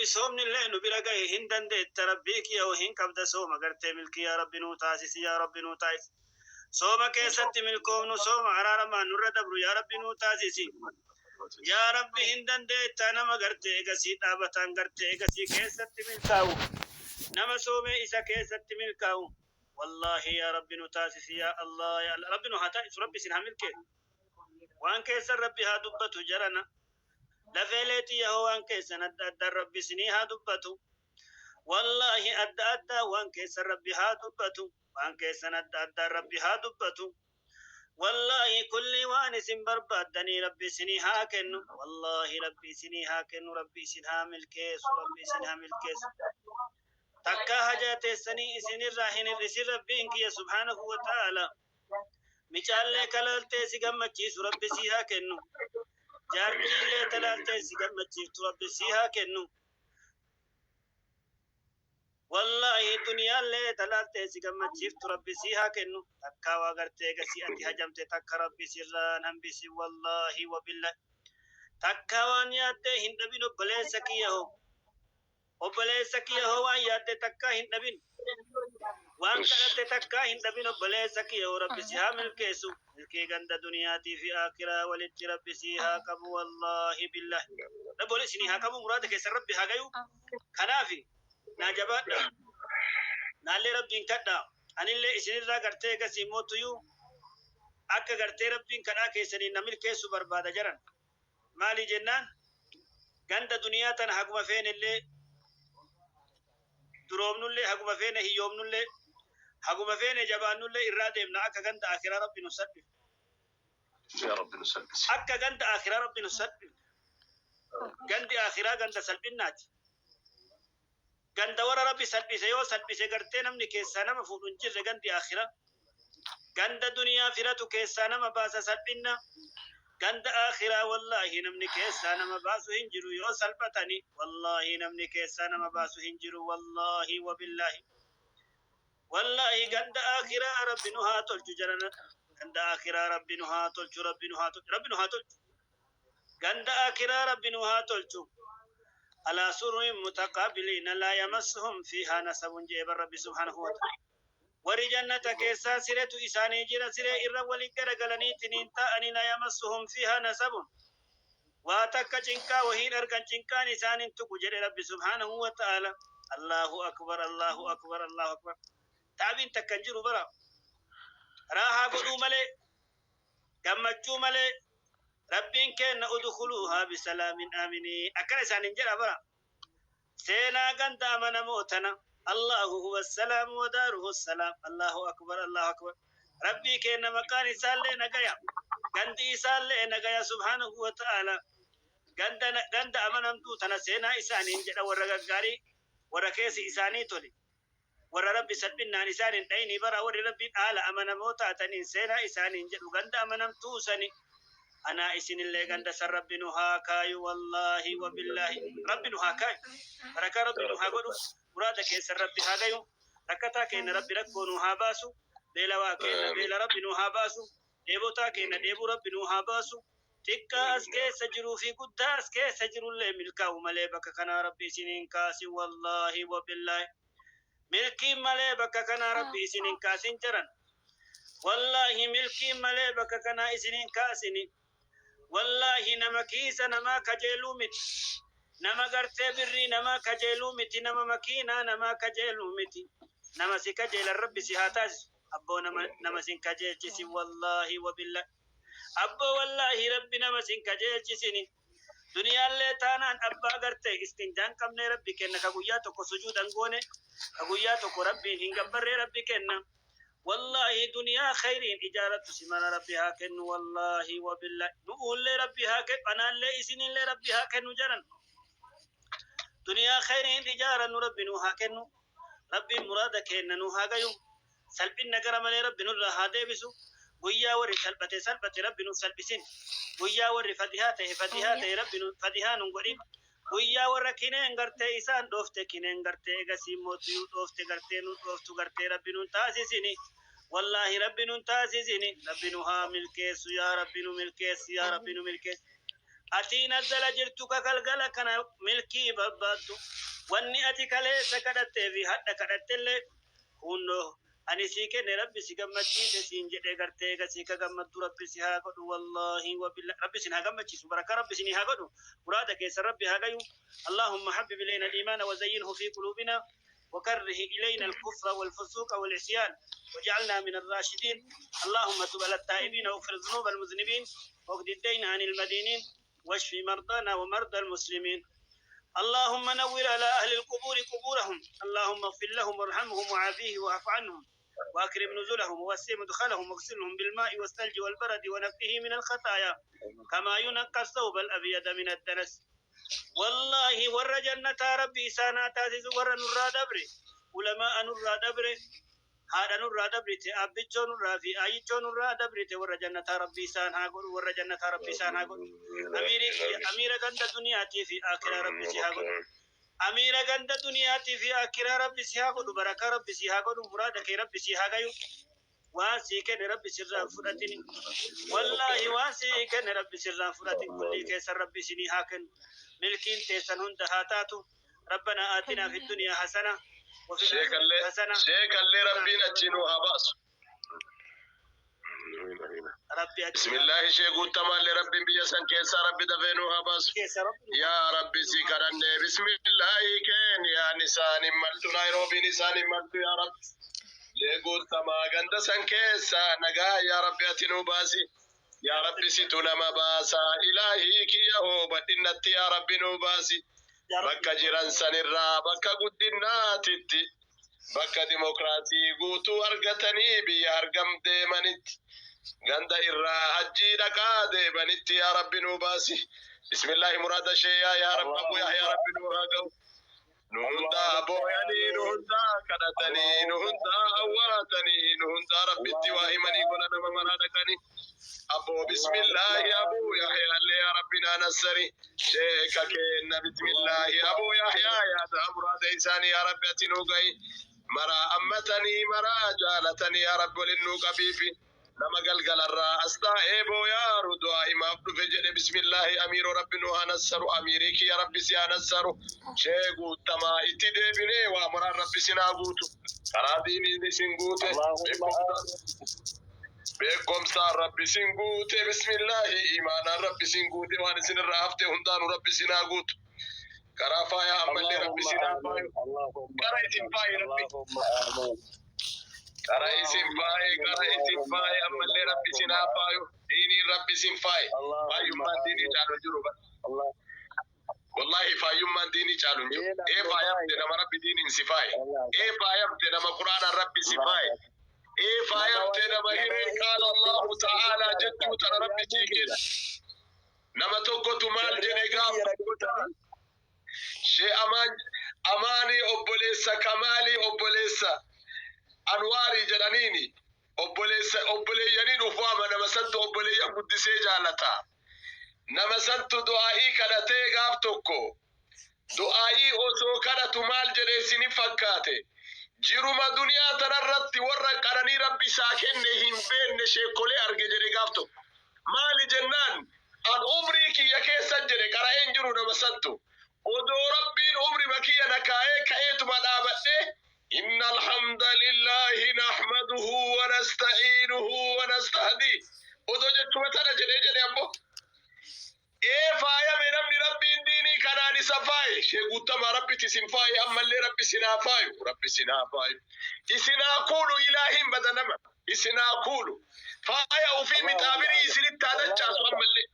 Rabbi soomni illee nu bira gahe, hin dandeetta Rabbii kiyya hoo, hin qabda sooma gartee milkii. Yaa Rabbi nuu taasisi, yaa Rabbi nuu taasisi. Sooma keessatti milkoomnu, sooma araaramaan nurra dabru yaa Rabbi nuu taasisi. Yaa Rabbi, hin dandeetta. Nama gartee egasii dhaabataan gartee egasii keessatti milkaa'u, nama soomee isa keessatti milkaa'u, wallaahi yaa Rabbi nu taasisi. Yaa Allah, yaa Allah, Rabbi nu haa taasisu. Rabbi isin haa milkeessu. Waan keessan Rabbi haa dubbatu. Jarana lafeelee xiyya hoo, waan keessan adda addaan Rabbi isinii haa dubbatu. Wallaahi adda addaa waan keessan Rabbi haa dubbatu. Waan keessan adda addaan Rabbi haa dubbatu. Wallaahi kulli waan isin barbaaddanii Rabbi isinii haa kennu. Wallaahi Rabbi isinii haa kennu. Rabbi isin haa milkeessu. Rabbi isin haa milkeessu. Takka hajaa teessanii isinirraa hin hir'isin Rabbiin kiyya subhaanahu wa ta'ala. Micaallee kalaaltee si gammachiisu Rabbi sii haa kennu. Jaartiillee talaaltee si gammachiiftu Rabbi sii haa kennu. Wallaahi duniyaallee talaaltee si gammachiiftu Rabbi sii haa kennu. Takkaa waa gartee gasii ati hajamte takka Rabbi sirraan hambisi. Wallaahi wabillahi. Takkaa waan yaaddee hin dhabin, obboleessa kiyya hoo. Obboleessa kiyya hoo, waan yaadde takkaa hin dhabin. Waan kadhatte takkaa hin dhabin, obboleessa kiyya hoo. Rabbi si haa milkeessu. Milkii ganda duniyaatii fi akiraa walitti Rabbi si haa qabu, wallaahi billahi. Rabbi wali isinii haa qabu, muraada keessan Rabbi haa gayu. Kanaafi naa jabaadha. Naallee Rabbiin kadhaa. Anillee isinirraa gartee gasii mootuyyuu akka gartee Rabbiin kadhaa keessaniin na milkeessu barbaada jaran. Maali jennaan, ganda duniyaa tana haguma feenellee duroomnullee, haguma feene hiyyoomnullee, haguma feene jabaannullee irraa deemna. Akka ganda akiraa Rabbi nu salphifne. Yaa Rabbi nu salphisi. Akka ganda akiraa Rabbi nu salphifne. Gandi akiraa ganda salphinnaati. Ganda warra Rabbi salphise, yoo salphise gartee namni keessaa nama fuudhu hin jirre gandi akiraa. Ganda duniyaa firatu keessaa nama baasa salphinna. Ganda akhiraa wallaahi namni keessaa nama baasu hin jiru yoo salphatani. Wallaahi namni keessaa nama baasu hin jiru, wallaahi wabillaahi. Wallaahi ganda akhiraa Rabbi nu haa tolchu jarana. Ganda akhiraa Rabbi nu haa tolchu, Rabbi nu haa tolchu, Rabbi nu haa tolchu. Ganda akhiraa Rabbi nu haa tolchu. Alaa sururin mutaqaabiliina laa yamassuhum fiihaa nasabun jee bar Rabbi subhaanahu wa ta'ala. Warri jannata keessaa siretu isaanii jira, siree irra waliin garagalaniitiniin taa'anii, laa yamassuhum fiihaa nasabun. Waa takka cinqaa wahiin argan, cinqaan isaanin tuqu jedhe Rabbi subhaanahu wa ta'ala. Allahu akbar, Allahu akbar, Allahu akbar. Taabiin takka hin jiru bara. Raahaa godhuu malee, gammachuu malee, Rabbiin kenna udkhuluuhaa bisalaamin aaminii. Akkana isaanin jedha bara. Seenaa ganda amanamoo tana. Allahu huwa salaamu wa daaruhu salaam. Allahu akbar, Allahu akbar. Rabbii kenna maqaan isaallee nagaya. Gandi isaallee nagaya subhaanahu wa ta'ala. Ganda ganda amanamtuu tana seenaa isaaniin jedha warra gaggaarii, warra keessi isaanii tole. Warra Rabbi salphinnaan isaan hin dhayini bara, warri Rabbiin haala amanamoo taataniin seenaa isaaniin jedhu ganda amanamtuu sani. Anaa isinillee ganda san Rabbi nu haa kaayu, wallaahi wabillaahi. Rabbi nu haa kaayu. Barakaa Rabbi nu haa godhu. Muraada keessan Rabbi haa gayu. Rakkataa keenya Rabbi rakkoo nu haa baasu. Beelawaa keenya beela Rabbi nu haa baasu. Dheebotaa keenya dheebuu Rabbi nu haa baasu. Xiqqaa as keessa jiruu fi guddaa as keessa jirullee milkaa'u malee bakka kanaa Rabbi isiniin kaasin, wallaahi wabillaahi. Milkiin malee bakka kanaa Rabbi isiniin kaasin jaran. Wallaahi milkiin malee bakka kanaa isiniin kaasini. Wallaahi nama kiisa namaa kajeeluu miti. Nama gartee birrii namaa kajeeluu miti. Nama makiinaa namaa kajeeluu miti. Nama si kajeelan Rabbi si haa taasisu. Abboo, nama sin kajeelchisin, wallaahi wabillaahi. Abboo, wallaahi Rabbi nama sin kajeelchisini. Duniyaallee taanaan abbaa gartee istinjaan qabnee Rabbi kenna, ka guyyaa tokko sujuudan goone, ka guyyaa tokko Rabbiin hin gabbarree Rabbi kenna. Wallaahi duniyaa khayriin ijaarattu si mara Rabbi haa kennu, wallaahi wabillaahi. Nu'uullee Rabbi haa kennu, anaallee isinillee Rabbi haa kennu jaran. Duniyaa khayriin ijaarannu Rabbi nu haa kennu. Rabbiin muraada kenna nu haa gayu. Salphinna gara malee Rabbi nurraa haa deebisu. Guyyaa warri salphate salphate Rabbi nu salphisin. Guyyaa warri fadihaa ta'e fadihaa ta'e Rabbi nu fadihaa nun godhin. Guyyaa warra kineen gartee isaan dhoofte, kineen gartee egasii mootuyuu dhoofte gartee nu dhooftu gartee Rabbi nun taasisini. Wallaahi Rabbi nun taasisini. Rabbi nu haa milkeessu, yaa Rabbi nu milkeessi, yaa Rabbi nu milkeessi. Atii nazzala jirtu ka galgala kana milkii barbaaddu, wanni ati kaleessa kadhattee fi hadha kadhattellee kunnoo ani sii kenne, Rabbi si gammachiise siin jedhe. Gartee egasii ka gammaddu Rabbi si haa godhu. Wallaahi wabilla, Rabbi sin haa gammachiisu, barakaa Rabbi sinii haa godhu, muraada keessa Rabbi haa gayu. اللهم حبب إلينا الإيمان وزينه في قلوبنا، وكره إلينا الكفر والفسوق والعصيان، واجعلنا من الراشدين. اللهم تب على التائبين، واغفر ذنوب المذنبين، واقض الدين عن المدينين، واشف مرضانا ومرضى المسلمين. اللهم نور على أهل القبور قبورهم. اللهم اغفر لهم وارحمهم وعافيه واعف عنهم، وأكرم نزلهم ووسع مدخلهم، واغسلهم بالماء والثلج والبرد، ونقه من الخطايا كما ينقى الثوب الأبيض من الدنس. والله ور جنة ربي إسانا تاسس. ور نرى دبر، علماء نرى دبر، haadha nurraa dabrite, abbichoo nurraa fi ayyichoo nurraa dabrite, warra jannataa Rabbi isaan haa godhu. Warra jannataa Rabbi isaan haa godhu. Amiira ganda duniyaatii fi akiraa Rabbi si haa godhu. Amiira ganda duniyaatii fi akiraa Rabbi si haa godhu. Barakaa Rabbi si haa godhu. Muraada kee Rabbi si haa gayu. Waan sii kenne Rabbi sirraa hin fudhatin. Wallaahi, waan sii kenne Rabbi sirraa hin fudhatin. Kullii keessan Rabbi isinii haa kennu. Milkiin teessan hunda haa taatu. ربنا آتنا في الدنيا حسنة وفي الآخرة Sheekallee حسنة. Sheekallee Rabbiin achi nuu haa baasu. Rabbi achi Bismillaahi, shee guutamaallee Rabbiin biyya san keessaa Rabbi dafee nuu haa baasu. keessa Rabbi. Yaa Rabbi, si kadhanne. Bismillaahi, Keeniyaan isaan hin maltu, Naayiroobiin isaan hin maltu. Yaa Rabbi, shee guutamaa ganda san keessaa nagaa yaa Rabbi ati nuu baasi. Yaa Rabbi, situ nama baasaa. Ilaahii kiyya hoo badhinnatti yaa Rabbi nuu baasi. Yaa Rabbi. Bakka jiran sanirraa bakka guddinnaatitti, bakka dimokiraasii guutuu argatanii biyya argam deemanitti, ganda irraa hajjii dhaqaa deemanitti yaa Rabbi nuu baasi. Bismillaahi, muraada sheeyaa yaa Rabbi, abu yaa Rabbi nuu haa ga'u. Nu hundaa booyanii, nu hundaa kadhatanii, nu hundaa awwaatanii, nu hundaa Rabbitti waa himanii, gola nama maraa dhaqanii. Aboo, bismillaahi, abuu Yahyaa yaa Rabbi naa nassari. Sheeka keenna, bismillaahi, abuu Yahyaa yaada muraada isaanii yaa Rabbi ati nuu ga'i. Maraa ammatanii, maraa jaalatanii, yaa Rabbi waliin nuu qabiifi. Nama galgalarraa as taa'ee booyaaru du'aa himaaf dhufe jedhe. Bismillaahi, amiiroo Rabbi nuu haa nassaru. Amiirii kiyya Rabbi si haa nassaru. Shee guuttamaa itti deebinee waa maraan Rabbi sin haa guutu. Karaa diiniin isin guute. Beekumsaan Rabbi sin guute. Bismillaahi, imaanaan Rabbi sin guute. Waan isin irraa hafte hundaanuu Rabbi sin haa guutu. Karaa faayaa ammallee Rabbi sin haa faayu. Kara isin faayi Rabbi. Kara isin faaye, kara isin faaye, ammallee Rabbi sin haa faayu. Diiniin Rabbi sin faaye. Faayummaan diinii caalu hin jiru bara. Wallahi, faayummaan diinii caalu hin jiru. Ee, faayamte nama Rabbi diiniin si faaye. Ee, faayamte nama Quraanaan Rabbi si faaye. Ee, faayamte nama hiree قال الله تعالى jechuu tana Rabbi sii kenna. Nama tokkotu maal jedhe gaafa shee Amaan, Amaanii obboleessa Kamaalii, obboleessa Anwaarii jedhaniini, obboleessa obboleeyyanii ufwaama. Nama santu obboleeyyan guddisee jaalata. Nama santu du'aa'ii kadhatee, gaaf tokko du'aa'ii osoo kadhatu maal jedhe isini fakkaate? Jiruma duniyaa tanarratti warra qananii Rabbi isaa kenne hin beekne sheekolee arge jedhe gaaf tokko. Maali jennaan, an umrii kiyya keessan jedhe qara'een jiru nama santu odoo Rabbiin umrima kiyya na kaa'ee ka'eetuma dhaabadhe إن الحمد لله نحمده ونستعينه ونستهديه odoo jechuma tana jedhee ammoo. Ee, faayame namni Rabbiin diinii kanaan isa faaye. Shee guutamaa, Rabbiti isin faaye. Ammallee Rabbi isin haa faayu, Rabbi isin haa faayu, isin haa kuulu. Ilaahiin badanama isin haa kuulu. Faaya ufii mixaabirii isinitti haa dachaasu ammallee.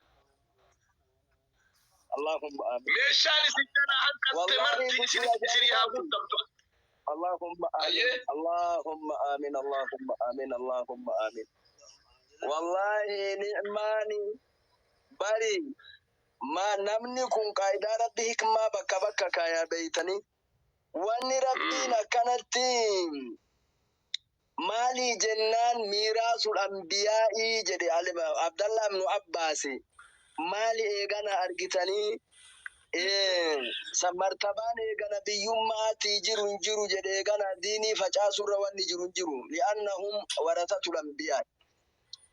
اللهم آمين. Meeshaan isin jalaa hanqatte marti isinii haa guutamtu. اللهم آمين. Ayyee. اللهم آمين، اللهم آمين، اللهم آمين. والله نعماني bari ma namni kun qaayidaa Rabbi hikmaa bakka bakka kaayaa beeytanii wanni Rabbiin akkanatti maalii jennaan miiraasul anbiyaa'ii jedhe Abdallah ibnu Abbaasi. Maali eegana argitanii martabaan eegana biyyummaatii jiru hin jiru jedhe. Eegana diinii facaasurra wanni jiru hin jiru. لأنهم ورثة الأنبياء,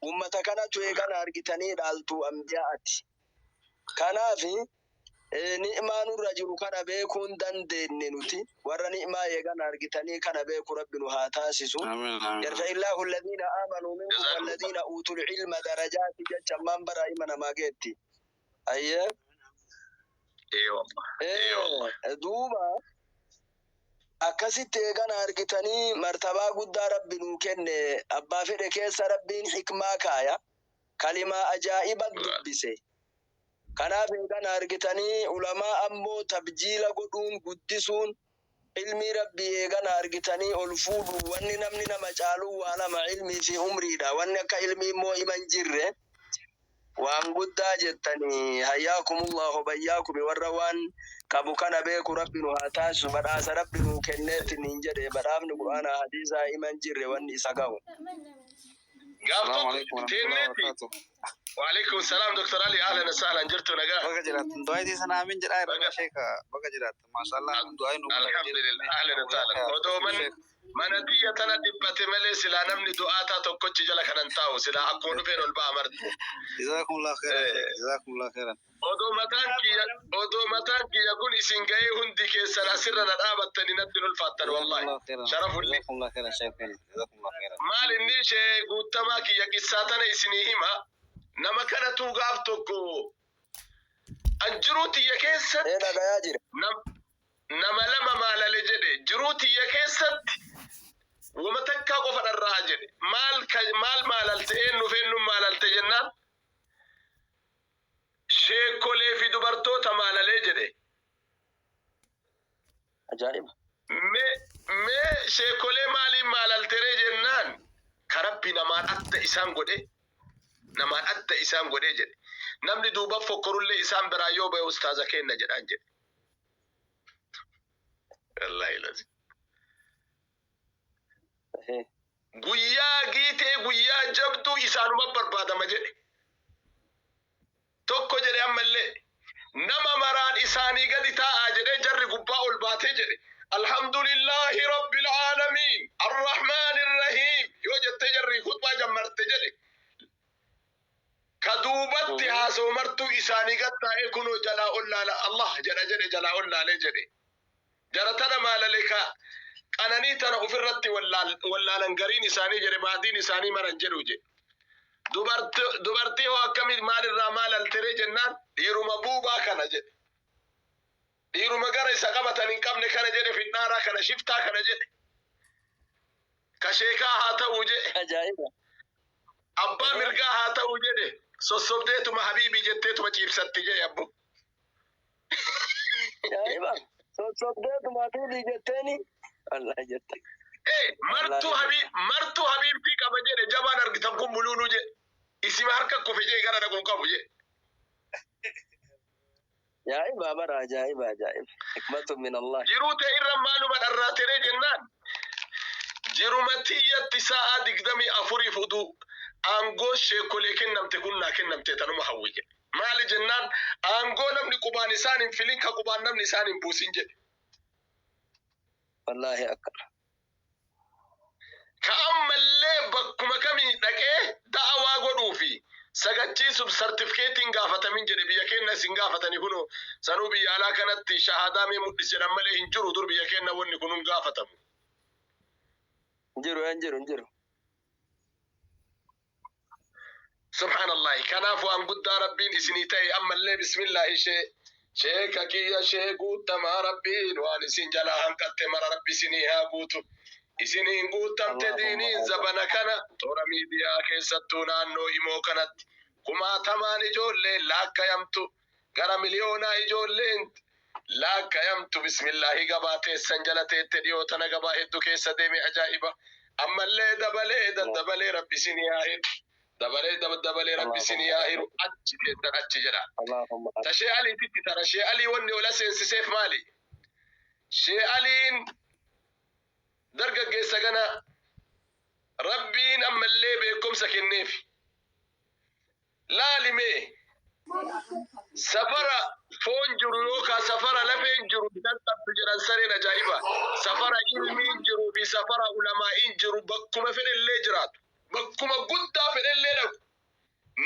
ummata kanatu eegana argitanii dhaaltu anbiyaa'ati. Kanaaf ni'maa nurra jiru kana beekuu hin dandeenye nuti warra ni'maa eegan argitanii kana beeku Rabbi nu haa taasisu. Amiin amiin. Yarfa illaahu alladhiina aamanuu minkum walladhiina uutul ilma darajaati jecha ammaan bara ima namaa geetti. Ayyee. Ee wallah. Ee wallah. Duuba akkasitti eegana argitanii martabaa guddaa Rabbi nuu kenne, abbaa fedhe keessa Rabbiin hikmaa kaaya, kalimaa ajaa'iba dubbise. Kanaaf eegana argitanii ulamaa ammoo tabjiila godhuun, guddisuun, ilmii Rabbii eegana argitanii ol fuudhu. Wanni namni nama caaluu waa lama, ilmii fi umriidha. Wanni akka ilmii immoo ima hin jirre. Waan guddaa jettanii, hayyaakumullahu bayyaakumi. Warra waan qabu kana beeku Rabbi nu haa taasisu. Badhaasa Rabbi nuu kenneetti niin jedhe, badhaafni Qur'aanaa hadiisaa ima hin jirre wanni isa gahu. Gaaf Salaamu tokko alaikum warahmatullahi teenneeti. wabarakatuh. Waalaikum salaam, Dr. Ali, ahlan sahlan, jirtu nagaa? Baga jiraattan, du'aa itii sana amiin jedhaa irra Baga sheeka, baga jiraattan, maashaallah, du'aa nu godha. Alhamdulillah, ahlan sahlan. Odoo man mana tiyya tana dhiphate malee silaa namni du'aataa tokkochi jala kanan taa'u silaa akkuma dhufeen ol ba'a marti. Jazakumullah khairan sheek, jazakumullah khairan. Odoo mataan kiyya kun isin ga'ee hundi keessan asirra na dhaabattanii natti hin ulfaattan wallahi. Jazakumullah khairan. Sharafulli. Jazakumullah khairan sheek, jazakumullah khairan. Maal inni ishee guuttamaa kiyya qissaa tana isinii hima. Nama kanatu gaaf tokko an jiruu tiyya keessatti Ee, dhagayaa jira. Nama lama maalale jedhe, jiruu tiyya keessatti wama takkaa qofa dharraa jedhe. Maal maal maalalte, eenyu feennu maalalte jennaan, sheekolee fi dubartoota maalalee jedhe. Ajaa'iba. Mee sheekolee maaliin maalalteree jennaan, ka Rabbi namaan adda isaan godhe, namaan adda isaan godhe jedhe. Namni duuba fokkorullee isaan biraa yoo bahe ustaaza kenna jedhaan jedhe. Wallaahi lazim. Guyyaa giitee, guyyaa jabduu isaanuma barbaadama jedhe. Tokko jedhe ammallee nama maraan isaanii gadi taa'aa jedhee, jarri gubbaa ol baatee jedhe. Alhamdulillahi rabbil aalamiin arrahmaan irrahiim yoo jettee jarri khutbaa jammarte jedhe. Ka duubatti haasa'u martuu isaanii gad taa'ee kunoo jalaa ol laala, Allah jedha jedhe, jalaa ol laalee jedhe. Jara tana maalale, ka qananii tana ofirratti wallaalan gariin isaanii jedhe, baadiin isaanii maran jedhu jedhe. Dubartii hoo akkamii maalirraa maalalteree jennaan, dhiiruma buubaa kana jedhe. Dhiiruma gara isa qabatan hin qabne kana jedhe, fidhaaraa kana, shiftaa kana jedhe. Ka sheekaa haa ta'u jedhe. Ajaa'iba. Abbaa mirgaa haa ta'u jedhe. Sossobdeetuma habiibii jetteetuma ciibsatti jedhe abbo. Ajaa'iba. Sossobdeetuma habiibii jetteeni. Wallahi jette. Martuu habiibtii qaba jedhe, jabaan argitan kun muluunuu jedhe. Isima harka kufe jee gara dhaquu qabu jedhe. Ajaa'iba bara, ajaa'iba, ajaa'iba. Hikmatu min Allah. Jiruu ta'e irra maaluma dharraateree jennaan, jiruma tiyyatti sa'a 24f uduu aangoo sheekolee kennamte kun naa kennamte tanuma hawwi jedhe. Maali jennaan, aangoo namni qubaan isaan hin filin, ka qubaan namni isaan hin buusin jedhe. Wallahi akkana. Ka ammallee bakkuma kamii dhaqee da'awaa godhuu fi sagachiisuuf sartifikeetiin gaafatamin jedhe. Biyya keenya isin gaafatanii kunoo sanuu biyya alaa kanatti shahadaa mee mul'is jedhan malee hin jiru, dur biyya keenya wanni kun hin gaafatamu. Hin jiru, hin jiru, hin jiru. Subhaanallahi, kanaaf waan guddaa Rabbiin isinii ta'e. Ammallee bismillaahi, ishee sheeka kiyya, shee guutamaa, Rabbiin waan isin jalaa hanqatte mara Rabbi isinii haa guutu. Isiniin guutamte diiniin zabana kana toora miidiyaa keessattuu naannoo imoo kanatti kumaatamaan ijoolleen laakkayamtu, gara miliyoonaa ijoolleen laakkayamtu. Bismillaahi, gabaa teessan jala teette dhiyoo tana gabaa hedduu keessa deeme, ajaa'iba. Ammallee dabalee daddabalee Rabbi isinii haa hiru, dabalee dabalee Rabbi isinii haa hiru, achi teessan achi jedha. Allahumma. Ta shee Aliititti tana, shee Alii wanni ola seensiseef maali? Shee Aliin dargaggeessa kana Rabbiin ammallee beekumsa kenneef. Laalimee, safara foon jiru yookaan safara lafeen jiru hin qabdu jedhan sareen, ajaa'iba. Safara ilmiin jiruu fi safara ulamaa'iin jiru bakkuma fedhellee jiraatu, bakkuma guddaa fedhellee dhaqu,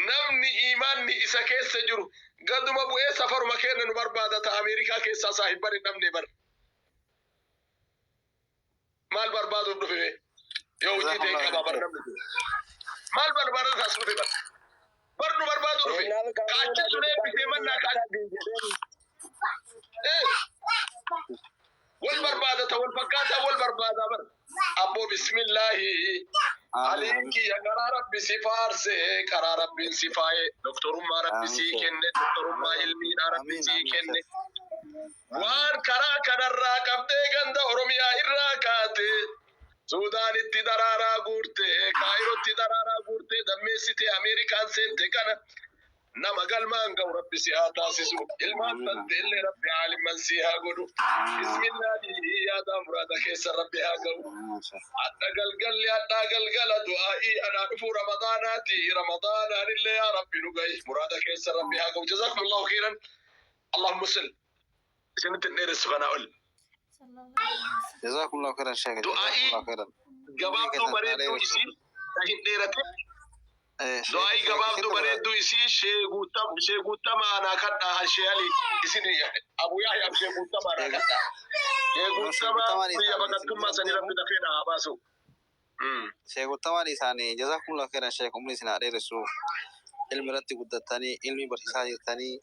namni imaanni isa keessa jiru Gaduma bu'ee safaruma keenya nu barbaada ta'a Ameerikaa keessaa saahibban hin dhabne bar. Maal barbaaduuf dhufe yoo hojii ta'e qaba bar namni kun. Maal barbaada taas dhufe bar. Bar nu barbaadu dhufe. Kaachi sun eebbisee mannaa kaachi. Wal barbaada ta wal fakkaataa wal barbaada bar. Abboo bismillaahi. Aliin kiyya karaa rabbi si faarse karaa rabbiin si faaye doktorummaa rabbi sii kenne doktorummaa ilmiidhaa rabbi sii kenne. Waan karaa kanarraa qabdee ganda Oromiyaa irraa kaate Suudaanitti daraaraa guurte Kaayirotti daraaraa guurte dammeessite Ameerikaan seente kana nama galmaan ga'u rabbi si haa taasisu. Ilmaan tante illee rabbi aalimman si haa godhu. Bismillaahi yaadaa muraada keessa rabbi haa ga'u. Hadha galgalli hadhaa galgala du'aa'ii anaa dhufu ramadaanaati. Ramadaanaan illee yaa rabbi nu ga'i. Muraada keessa rabbi haa ga'u. Jazakumullahu khairan. Allahumma salli. Isinitti hin dheeressu kanaa ol. Jazakumullahu khairan sheekh. Du'aa'ii Jazakumullahu khairan. gabaabduu bareedduu isii ta hin dheeratin. Du'aa'ii gabaabduu bareedduu isii shee guutam shee guutamaa anaa kadhaa shee Ali isin Abu Yahya shee guutamaa anaa kadhaa. Shee guutamaa biyya baqattummaa sanii rabbi dafee na haa baasu. Sheekh Guttamaan isaanii jazakumullahu khairan sheekh umrii isin haa dheeressu. Ilmi irratti guddattanii ilmi barsiisaa jirtanii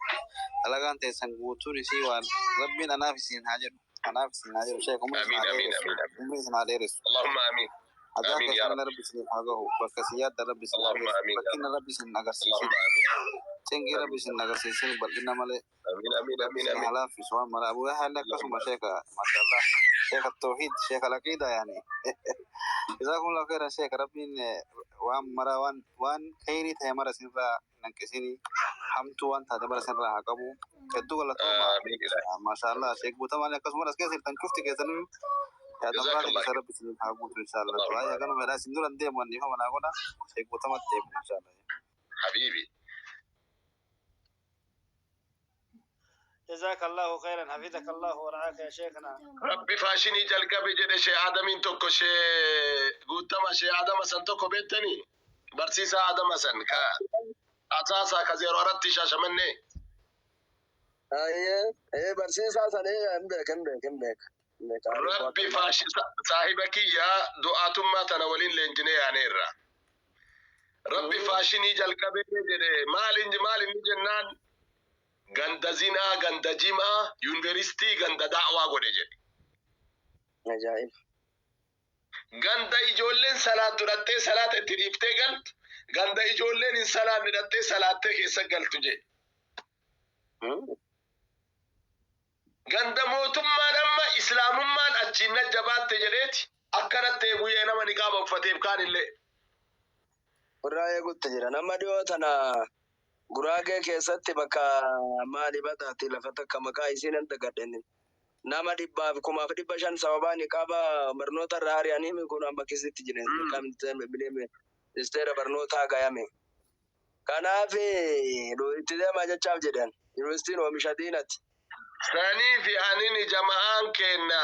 dalagaan teessan guutuun isii waan rabbiin anaaf isin haa jedhu. Anaaf isin haa jedhu sheekh umrii isin Amiin haa amiin dheeressu. amiin amiin. Umrii isin haa dheeressu. Allahumma amiin. Ajaa Amiin yaa keessan rabbi. rabbi isin haa gahu. Bakka isin yaaddan rabbi isin haa Allahumma geessu. amiin yaa Rakkina rabbi. rabbi isin agarsiisin. Allahumma amiin. Cingii rabbi isin agarsiisin bal'ina malee. Amiin amiin Rabbi amiin isin amiin. haa laaffisu waan mara. Abu Yahya illee akkasuma Allahumma sheeka mashallah. Sheeka tawhiid sheeka laqiida yaani. Jazakumullahu khairan sheeka rabbiin waan mara waan waan khairii ta'e mara isinirraa hin hanqisini. Hamtuu waan taate mara isinirraa haa qabu. Hedduu galatooma. Amiin ilaahi. Mashallah sheek guutamaan akkasuma as keessa jirtan cufti keessanuu yaada muraasa Jazakallah keessa khairan. rabbi isin haa guutu inshallah. Allahumma Du'aa kanuma dha isin dura hin deemu anni ifama naa godha. Sheek guutamatti deemu inshallah. Habibi. جزاك الله خيرا حفظك الله ورعاك يا شيخنا. Rabbi faashinii jalqabe jedhe shee Adamiin tokko shee guutama shee Adama san tokko beektanii barsiisaa Adama san ka asaasaa ka zeero aratti shaashamannee Ayyee, barsiisaa san hin beeka hin beeka hin beeka. Hin beeka. Rabbi faashi saahiba kiyyaa du'aatummaa tana waliin leenjinee yaaneerra. Rabbi faashinii jalqabe jedhe maalin maalin jennaan ganda zinaa ganda jimaa yuunivarsiitii ganda da'waa godhe jedhe. Ajaa'iba. Ganda ijoolleen salaattu dhattee salaata itti dhiiftee galtu ganda ijoolleen hin salaanne dhattee salaattee keessa galtu jedhe. Ganda mootummaan amma islaamummaan achiin na jabaatte jedheeti akkanatti guyyee nama niqaaba uffateef kaan illee. Irraa eegutti jira. Nama dhiyoo tana Guraagee keessatti bakka maali bataati lafa takka maqaa isiin hin dagadhenne. Nama 100,500 sababaa niqaaba barnoota irraa ari'anii kun amma keessatti jiran. Ministeera barnootaa gayame. Kanaaf itti deemaa jechaaf jedhan. Yuunivarsiitiin oomisha diinati. Sanii fi anini jama'aan kenna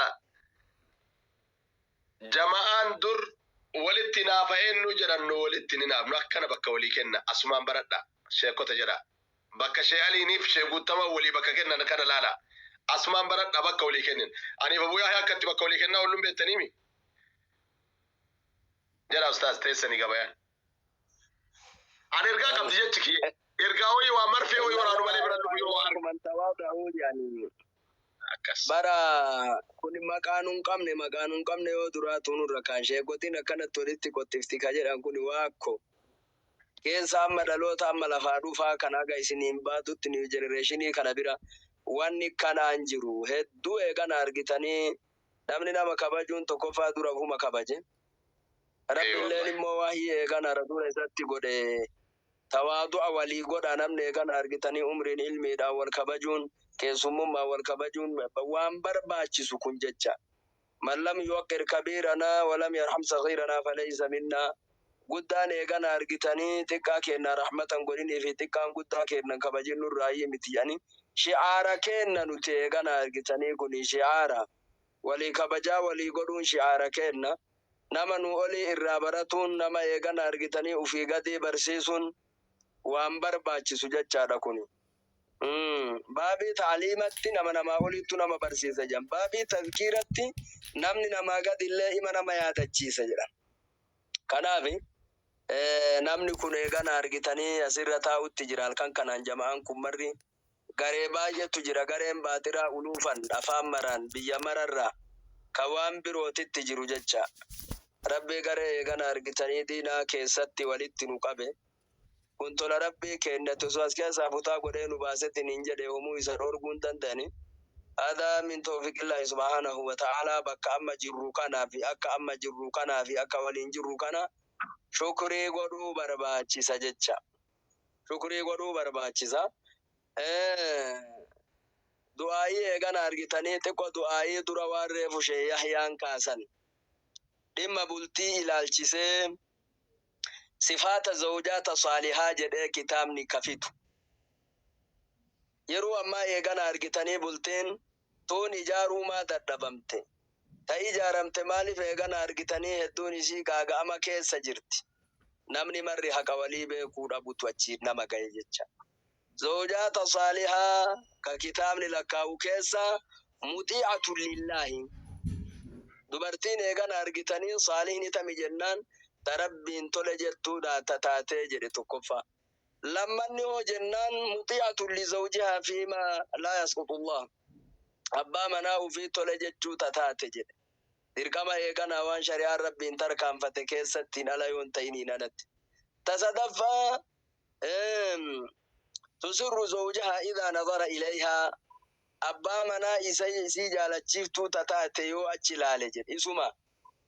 jama'aan dur walitti naafa'een nu jedhan nu walitti ni naafnu akkana bakka walii kenna asumaan baradha sheekota jedha bakka shee aliiniif shee guuttama walii bakka kennan kana laala asumaan baradha bakka walii kennin aniif abu yahya akkatti bakka walii kennaa ollum beektaniimi jedha ustaaz teessanii gabayaan ani ergaa qabdi jechi kiyye ergaa wayii waa marfee wayii waraanu malee bira dhufu yoo argu Man tawaada'uu jedhanii. akkas Bara kun maqaa nun qabne maqaa nun qabne yoo duraatu nurra kaan sheekotiin akkanatti walitti qottifti ka jedhan kun waakko. Keessa amma dhaloota amma lafaa dhufaa kan haga isiniin baatutti new generation kana bira wanni kanaan jiru hedduu eegana argitanii namni nama kabajuun tokkoffaa dura ofuma kabaje. Rabbiilleen immoo waahii eegana rasuula isatti godhe tawaadu'a walii godha namni eegana argitanii umriin ilmiidhaan wal kabajuun keessummummaa wal kabajuun waan barbaachisu kun jecha. Man lam yuwaqqir kabiiranaa walam yarham saghiiranaa falaysa minnaa. Guddaan eegana argitanii xiqqaa keenna rahmatan godhinii fi xiqqaan guddaa keennan kabajin nurraa miti jedhanii shi'aara keenna nuti eegana argitanii kun shi'aara walii kabajaa walii godhuun shi'aara keenna. Nama nu olii irraa baratuun nama eegana argitanii ufii gadii barsiisuun waan barbaachisu jechaadha kuni. Baabii taaliimatti nama namaa olittu nama barsiisa jedhan. Baabii tazkiiratti namni namaa gad illee ima nama yaadachiisa jedhan. Kanaaf namni kun eegana argitanii asirra taa'utti jira halkan kanaan jama'aan kun marri garee baay'eetu jira, gareen baatiraa uluufan afaan maraan biyya mararraa ka waan birootitti jiru jecha. Rabbii garee eegana argitanii diinaa keessatti walitti nu qabe. Kun tola Rabbii kennate, osoo as keessaa futaa godhee nu baasetti niin jedhe hoomuu isa dhorguu hin danda'ani. Hadaa min tawfiqillaahi subhaanahu wa ta'aalaa. Bakka amma jirru kanaa fi akka amma jirru kanaa fi akka waliin jirru kana shukrii godhuu barbaachisa jecha. Shukrii godhuu barbaachisa. Du'aayii eegana argitanii xiqqoo du'aayii dura waan reefu shee Yahyaan kaasan. Dhimma bultii ilaalchisee sifaata zawjaata saalihaa jedhee kitaabni kafitu. Yeroo ammaa eegana argitanii bultiin tuun ijaaruu maa dadhabamte? Ta ijaaramte maaliif eegana argitanii hedduun isii gaaga'ama keessa jirti? Namni marri haqa walii beekuu dhabutu achiin nama ga'e jecha. Zawjaata saalihaa ka kitaabni lakkaa'u keessa muxiicatu lillaahi. Dubartiin eegana argitanii saalihni tami jennaan ta Rabbiin tole jettuudha ta taatee jedhe tokkoffaa. Lammanni hoo jennaan muxiicatu li zawjihaa fiimaa laa yasquxullah. Abbaa manaa ufii tole jechuu ta taate jedhe. Dirqama eeganaa waan shari'aan Rabbiin tarkaanfate keessatti ala yoon ta'iniin alatti. Ta sadaffaa tusirru zawjahaa idaa nazara ilayhaa, abbaa manaa isa isii jaalachiiftuu ta taate yoo achi ilaale jedhe. Isuma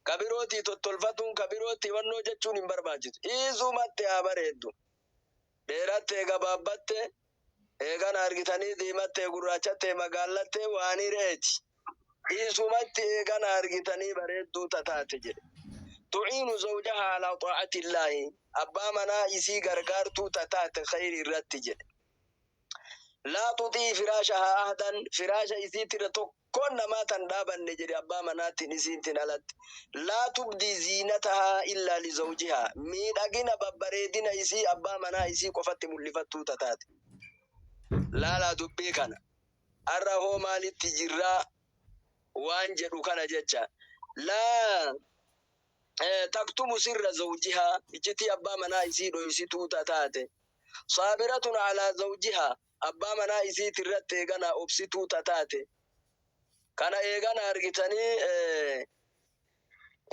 kabirootii tottolfatuun kabirootii wannoo jechuun hin barbaachisu. Isumatti haa bareeddu. Dheerattee gabaabbatte eegana argitanii diimattee gurraachattee magaallattee waan hireeti. Isumatti eegana argitanii bareedduu ta taate jedhe. Tuciinu zawjahaa alaa xaa'ati illaahi, abbaa manaa isii gargaartuu ta taate khayri irratti jedhe. Laa tuxii firaashahaa ahdan, firaasha isiitirra tokkoon namaa tan dhaabanne jedhe abbaa manaatiin isiintin alatti. Laa tubdii ziinatahaa illaa lizawjihaa, miidhagina babbareedina isii abbaa manaa isii qofatti mul'ifattuu ta taate. Laalaa dubbii kana. Har'a hoo maalitti jirraa waan jedhu kana jecha. Laa taktumu sirra zawjihaa, iccitii abbaa manaa isii dhoysituu ta taate. Saabiratun alaa zawjihaa, abbaa manaa isiiti irratti eeganaa obsituu ta taate. Kana eegana argitanii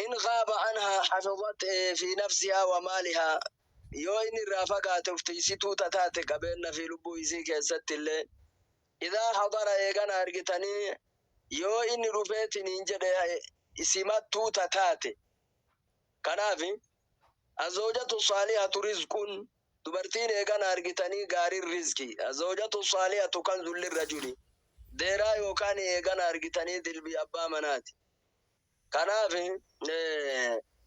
in ghaaba anhaa hafizat fi nafsihaa wa maalihaa, yoo inni irraa fagaate uf tiysituu ta taate qabeenna fi lubbuu isii keessatti illee. Idaa hadara eegana argitanii yoo inni dhufeetiniin jedhe simattuu ta taate. Kanaaf azawjatu saalihatu rizqun, dubartiin eegana argitanii gaariin rizqi. Azawjatu saalihatu kanzun lirrajuli, deeraa yookaan eegana argitanii dilbii abbaa manaati. Kanaaf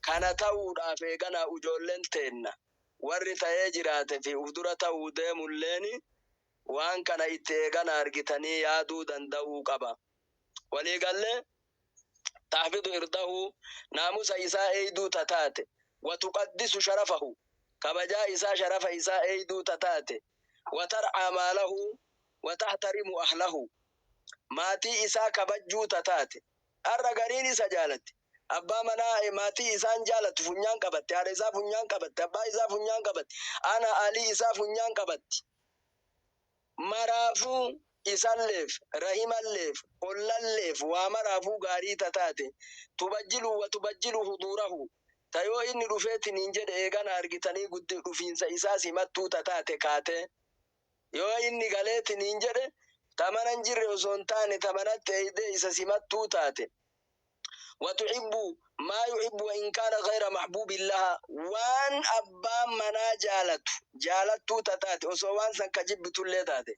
kana ta'uudhaaf eegana ijoolleen teenna warri ta'ee jiraate fi uf dura ta'uu deemulleen waan kana itti eegana argitanii yaaduu danda'uu qaba. Waliigallee tahfidu irdahu, naamusa isaa eeyduu ta taate, wa tuqaddisu sharafahu, kabajaa isaa sharafa isaa eeyduu ta taate, wa tar'aa maalahu wa tahtarimu ahlahu, maatii isaa kabajjuu ta taate. Har'a gariin isa jaalatti. Abbaa manaa maatii isaan jaalattu funyaan qabatti, haadha isaa funyaan qabatti, abbaa isaa funyaan qabatti, ana alii isaa funyaan qabatti. Maraafuu isalleef, rahimalleef, ollalleef waa maraafuu gaarii ta taate. Tubajjilu wa tubajjilu huduurahu, ta yoo inni dhufeetiniin jedhe eegana argitanii guddi dhufiinsa isaa simattuu ta taate kaatee. Yoo inni galeetiniin jedhe ta mana hin jirre osoo hin taane ta manatti eeydee isa simattuu taate. Wa tuhibbu maa yuhibbu wa in kaana ghayra mahbuubin laha, waan abbaan manaa jaalatu jaalattuu ta taate osoo waan san ka jibbitullee taate.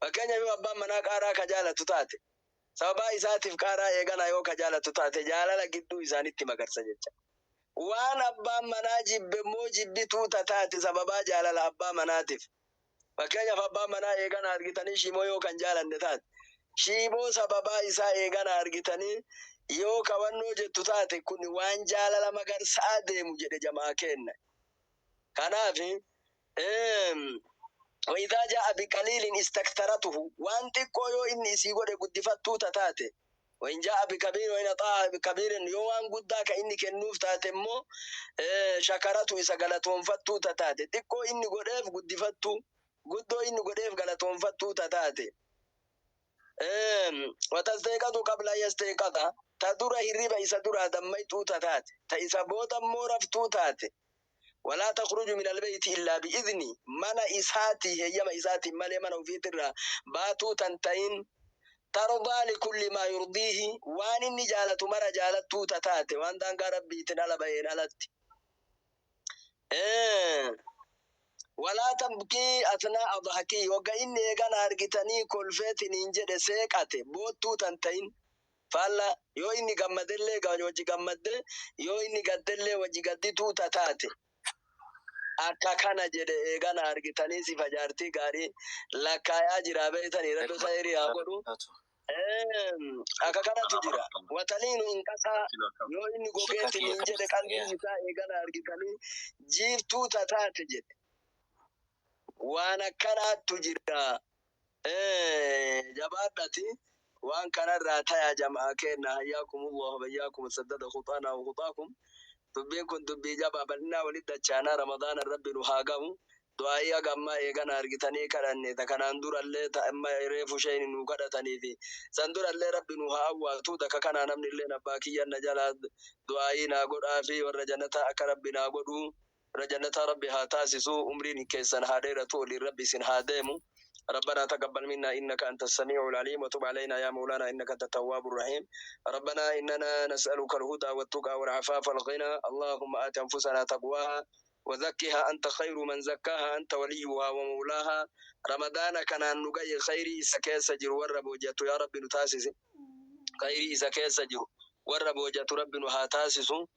Fakkeenyaaf yoo abbaan manaa qaaraa ka jaalatu taate, sababaa isaatiif qaaraa eeganaa yoo ka jaalatu taate, jaalala gidduu isaanitti magarsa jecha. Waan abbaan manaa jibbe immoo jibbituu ta taate sababaa jaalala abbaa manaatiif. Fakkeenyaaf abbaan manaa eegana argitanii shiimoo yoo kan jaalanne taate, shiimoo sababaa isaa eegana argitanii yoo kawannoo jettu taate, kun waan jaalala magarsaa deemu jedhe jamaa kenna. Kanaaf وإذا جاء بقليل استكثرته. Waan xiqqoo yoo inni isii godhe guddifattuu tataate. وإن جاء بكبير وإن أعطاها بكبير, yoo waan guddaa ka inni kennuuf taate immoo شكرته, isa galatoonfattuu tataate. Xiqqoo inni godheef guddifattuu, guddoo inni godheef galatoonfattuu tataate. وتستيقظ قبل أن يستيقظ, ta dura hirriba isa duraa dammayxuu tataate, ta isa booda immoo raftuu taate. ولا تخرج من البيت إلا بإذنه, mana isaati heeyyama isaatiin malee mana ofiitirraa baatuu tan ta'in. ترضى لكل ما يرضيه, waan inni jaalatu mara jaalattuu tataate, waan daangaa rabbiitiin ala baheen alatti. ولا تبكي أثناء ضحكه, wagga inni eegana argitanii kolfeetiniin jedhe seeqate boottuu tan ta'in. Faalla yoo inni gammadellee wajji gammadde, yoo inni gaddellee wajji gaddituu tataate. Akka kana jedhe eegana argitanii sifa jaartii gaarii lakkaayaa jira beeytanii. Rabbi khayrii haa godhu. Akka kanatu jira. وتلين إن قسا, yoo inni gogeetiniin jedhe qalbiin isaa eegana argitanii jiiftuu tataate jedhe. Waan akkanaattu jira. Jabaadhati waan kanarraa taya jamaa kenna. حياكم الله وبياكم سدد خطانا وخطاكم. Dubbiin kun dubbii jabaa bal'inaa walitti dachaanaa. Ramadaana rabbi nu haa gahu. Du'aayii haga ammaa eegana argitanii kadhanne, ta kanaan durallee, ta amma reefu shayni nu kadhatanii fi san durallee rabbi nu haa awwaatu. Takka kanaa namni illee abbaa kiyyan na jalaa du'aayii naa godhaa fi warra jannataa akka rabbi naa godhu, warra jannataa rabbi haa taasisu. Umriin keessan haa dheeratu, waliin rabbi isin haa deemu. ربنا تقبل منا إنك أنت السميع العليم وتب علينا يا مولانا إنك أنت التواب الرحيم. ربنا إننا نسألك الهدى والتقى والعفاف والغنى. اللهم آت أنفسنا تقواها وزكها، أنت خير من زكاها، أنت وليها ومولاها. رمضان كان نقي khayrii isa keessa jiru warra boojatu yaa rabbi nu taasisi. Khayrii isa keessa jiru warra boojatu rabbi nu haa taasisu.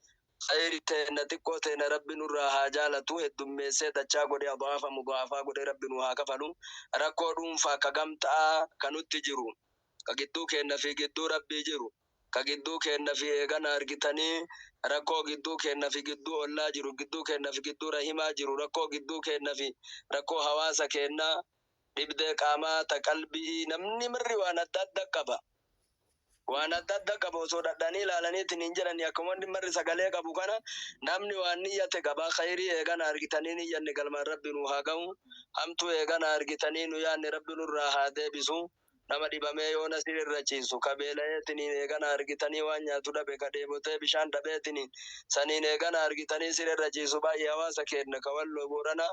Khayri teenna xiqqoo teena rabbi nurraa haa jaalatu, heddummeessee dachaa godhe, أضعافا مضاعفة godhe rabbi nu haa kafalu. Rakkoo dhuunfaa ka gamtaa ka nutti jiru, ka gidduu keenna fi gidduu rabbii jiru, ka gidduu keenna fi eegana argitanii rakkoo gidduu keenna fi gidduu ollaa jiru, gidduu keenna fi gidduu rahimaa jiru, rakkoo gidduu keenna fi rakkoo hawaasa keennaa, dhibdee qaamaa ta qalbii, namni mirri waan adda adda qaba. Waan adda adda qaba. Osoo dhadhanii ilaalaniitiin hin jedhani, akkuma wanni marri sagalee qabu kana namni waan niyyate qaba. Khayrii eegana argitanii niyyanne galmaan rabbi nu haa ga'u. Hamtuu eegana argitanii nu yaanne rabbi nurraa haa deebisu. Nama dhibamee yoo nasir irra ciisu, ka beela'eetiniin eegana argitanii waan nyaatu dhabe, ka dheebotee bishaan dhabeetiniin saniin eegana argitanii sir irra ciisu, baay'ee hawaasa keenya ka walloo boorana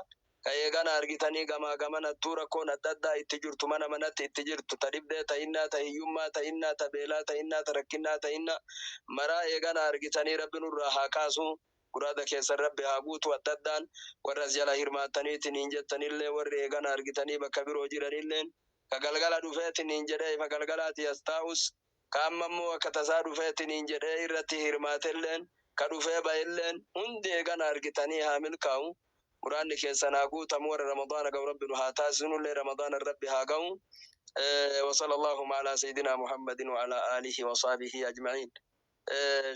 ka eegana argitanii gamaa gamanattuu rakkoon adda addaa itti jirtu, mana manatti itti jirtu, ta dhibdee ta'innaa, ta hiyyummaa ta'innaa, ta beelaa ta'innaa, ta rakkinnaa ta'innaa, maraa eegana argitanii rabbi nurraa haa kaasu. Muraada keessan rabbi haa guutu. Adda addaan warra as jala hirmaattaniitiin jettanillee, warri eegana argitanii bakka biroo jiranilleen, ka galgala dhufeetiniin jedhee ifa galgalaati as taa'us, ka amma immoo akka tasaa dhufeetiniin jedhee irratti hirmaatelleen, ka dhufee ba'elleen, hundi eegana argitanii haa milkaa'u. Muraanni keessan haa guutamu. Warra ramadaana ga'u rabbi nu haa taasisunullee, ramadaana rabbi haa ga'u. وصلى اللهم على سيدنا محمد وعلى آله وصحبه أجمعين.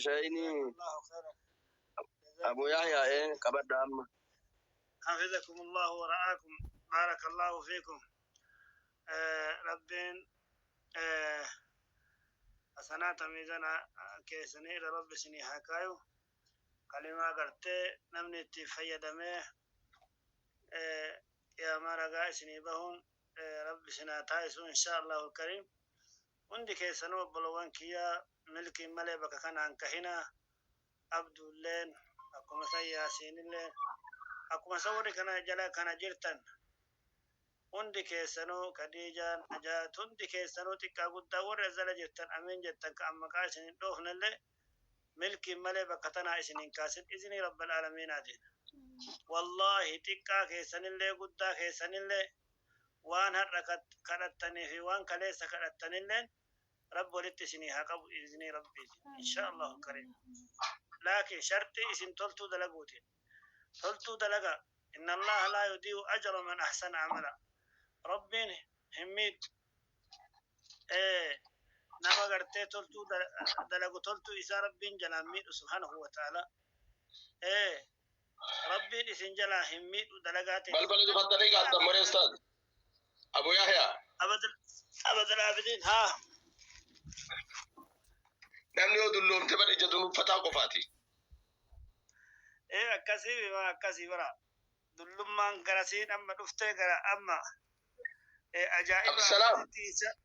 شيني الله خيرا. أبو يحيى إيه قبل أما حفظكم الله ورعاكم، بارك الله فيكم. Rabbiin hasanaata miizana keessanii irra rabbi isinii haa kaayu. Kalimaa gartee namni itti fayyadamee qiyaamaa ragaa isinii bahuun rabbi isin haa taasisu إن شاء الله الكريم. Hundi keessanuu obbolowwan kiyyaa, milkiin malee bakka kanaan kahinaa. Abdulleen akkuma san, Yaasiinillee akkuma san, warri kana jala kana jirtan hundi keessanuu, Kadiijaan, Najaat, hundi keessanuu, xiqqaa guddaa warri as jala jirtan, amiin jettan, ka amma maqaa isin hin dhoofnellee, milkiin malee bakka tanaa isin hin kaasin isinii رب العالمين aatiin. Wallaahi xiqqaa keessanillee guddaa keessanillee, waan har'a kadhattanii fi waan kaleessa kadhattanillee rabbi walitti isinii haa qabu isinii rabbiiti إن شاء الله الكريم. لكن sharxii isin toltuu dalaguutiin toltuu dalaga. إن الله لا يضيع أجر من أحسن عملا. Rabbiin hin miidhu nama gartee toltuu dalagu, toltuu isaa rabbiin jalaan miidhu سبحانه وتعالى. Rabbiin isin jalaa hin miidhu dalagaa ta'e. Balbala cufattanii gaattan maree ustaaz. Abu Yahya. Abadal abidin haa. Namni yoo dulloomte bar ija dunuunfataa qofaati. Ee akkasii waa akkasii bara. Dullummaan garasiin amma dhuftee gara amma. Ajaa'iba. Abdusalaam. Akkasitti isa.